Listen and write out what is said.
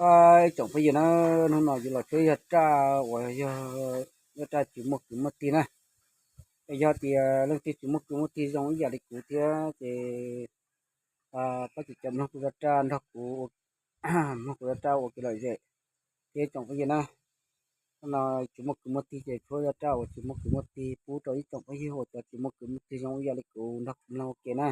Ib tsoom phooj ywg na, hnub no yuav los tshawb zaj raj uas yog zaj raj tsis muaj kwv muaj tij na. Yog tias leej twg tsis muaj kwv muaj tij zoo ib yam li kuv thiab ces pab tsis caum mloog kuv zaj raj nrog kuv, mloog kuv zaj raj ua kev lom zem. Thiab tsoom phooj ywg na, hnub no tsis muaj kwv muaj tij ces tshuab zaj raj uas tsis muaj kwv muaj tij pub rau ib tsoom phooj ywg uas cov tsis muaj kwv muaj tij zoo ib yam li kuv nrog kuv mloog ua ke na.